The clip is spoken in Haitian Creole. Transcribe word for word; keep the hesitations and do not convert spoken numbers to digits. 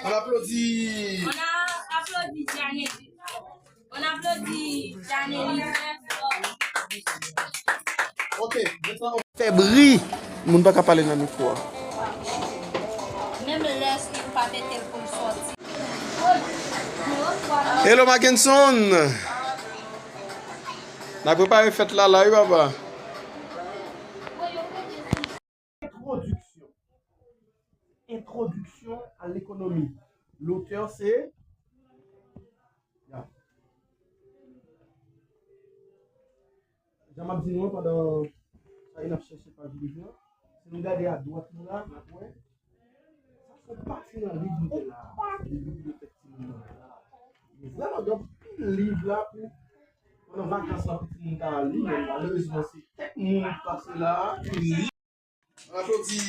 On applaudit. On a applaudi Janely. On applaudit Janely très fort. Ok, maintenant on fè bri. Moun pa ka pale nan mikwo a. Menm lè si yo pa mete l pou l sòti. Hello Mackenson. N a prepare fèt la la wi papa. Introduction. Introduction à l'économie. L'auteur c'est, ya. Jan m ap di nou an, pandan sa y n ap chèche paj liv lan, si nou gade adwat nou la, n ap wè sa se yon pati nan liv nou gen la, liv bibliyotèk timoun nan la. Gen vrèman gen anpil liv la pou pandan vakans la pou timoun ta li, men malerezman se kèk moun ki pase la ki li. Aplodi.